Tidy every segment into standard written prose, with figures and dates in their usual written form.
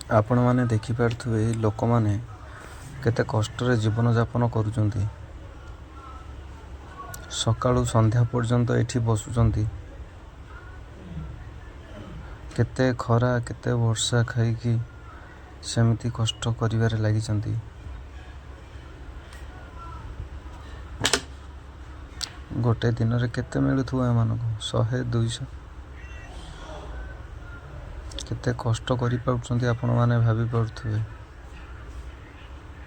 ଆପଣମାନେ ଦେଖିପାରୁଥିବେ, ଏଇ ଲୋକମାନେ କେତେ କଷ୍ଟରେ ଜୀବନଯାପନ କରୁଛନ୍ତି। ସକାଳୁ ସନ୍ଧ୍ୟା ପର୍ଯ୍ୟନ୍ତ ଏଠି ବସୁଛନ୍ତି। କେତେ ଖରା, କେତେ ବର୍ଷା ଖାଇକି ସେମିତି କଷ୍ଟ କରିବାରେ ଲାଗିଛନ୍ତି। ଗୋଟେ ଦିନରେ କେତେ ମିଳୁଥିବ ଏମାନଙ୍କୁ? 100, 200। କେତେ କଷ୍ଟ କରିପାରୁଛନ୍ତି, ଆପଣମାନେ ଭାବିପାରୁଥିବେ।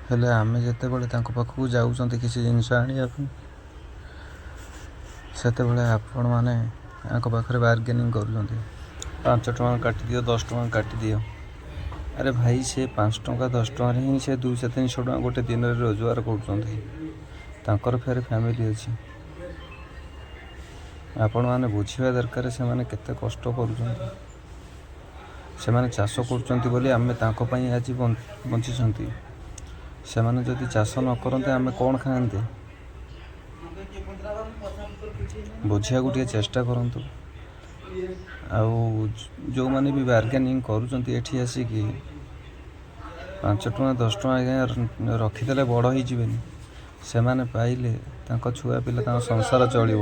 ହେଲେ ଆମେ ଯେତେବେଳେ ତାଙ୍କ ପାଖକୁ ଯାଉଛନ୍ତି କିଛି ଜିନିଷ ଆଣିବା ପାଇଁ, ସେତେବେଳେ ଆପଣମାନେ ୟାଙ୍କ ପାଖରେ ବାର୍ଗେନିଂ କରୁଛନ୍ତି, 5 ଟଙ୍କା କାଟିଦିଅ, 10 ଟଙ୍କା କାଟିଦିଅ। ଆରେ ଭାଇ, ସେ 5 ଟଙ୍କା 10 ଟଙ୍କାରେ ହିଁ ସେ 200 300 ଟଙ୍କା ଗୋଟେ ଦିନରେ ରୋଜଗାର କରୁଛନ୍ତି। ତାଙ୍କର ଫେର ଫ୍ୟାମିଲି ଅଛି। ଆପଣମାନେ ବୁଝିବା ଦରକାର, ସେମାନେ କେତେ କଷ୍ଟ କରୁଛନ୍ତି। ସେମାନେ ଚାଷ କରୁଛନ୍ତି ବୋଲି ଆମେ ତାଙ୍କ ପାଇଁ ଆଜି ବଞ୍ଚିଛନ୍ତି। ସେମାନେ ଯଦି ଚାଷ ନ କରନ୍ତେ, ଆମେ କ'ଣ ଖାଆନ୍ତେ? ବୁଝିବାକୁ ଟିକେ ଚେଷ୍ଟା କରନ୍ତୁ। ଆଉ ଯେଉଁମାନେ ବି ବାର୍ଗେନିଂ କରୁଛନ୍ତି ଏଠି ଆସିକି, 5 ଟଙ୍କା 10 ଟଙ୍କା ଆଜ୍ଞା ରଖିଦେଲେ ବଡ଼ ହେଇଯିବେନି। ସେମାନେ ପାଇଲେ ତାଙ୍କ ଛୁଆ ପିଲା, ତାଙ୍କ ସଂସାର ଚଳିବ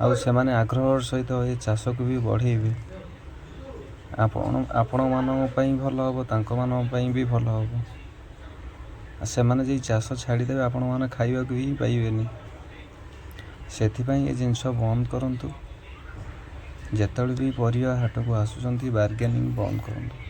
ଆଉ ସେମାନେ ଆଗ୍ରହର ସହିତ ଏ ଚାଷକୁ ବି ବଢ଼େଇବେ। ଆପଣ ଆପଣମାନଙ୍କ ପାଇଁ ଭଲ ହେବ, ତାଙ୍କମାନଙ୍କ ପାଇଁ ବି ଭଲ ହେବ। ଆଉ ସେମାନେ ଯଦି ଚାଷ ଛାଡ଼ିଦେବେ, ଆପଣମାନେ ଖାଇବାକୁ ବି ପାଇବେନି। ସେଥିପାଇଁ ଏ ଜିନିଷ ବନ୍ଦ କରନ୍ତୁ। ଯେତେବେଳେ ବି ପରିବା ହାଟକୁ ଆସୁଛନ୍ତି, ବାର୍ଗେନିଂ ବନ୍ଦ କରନ୍ତୁ।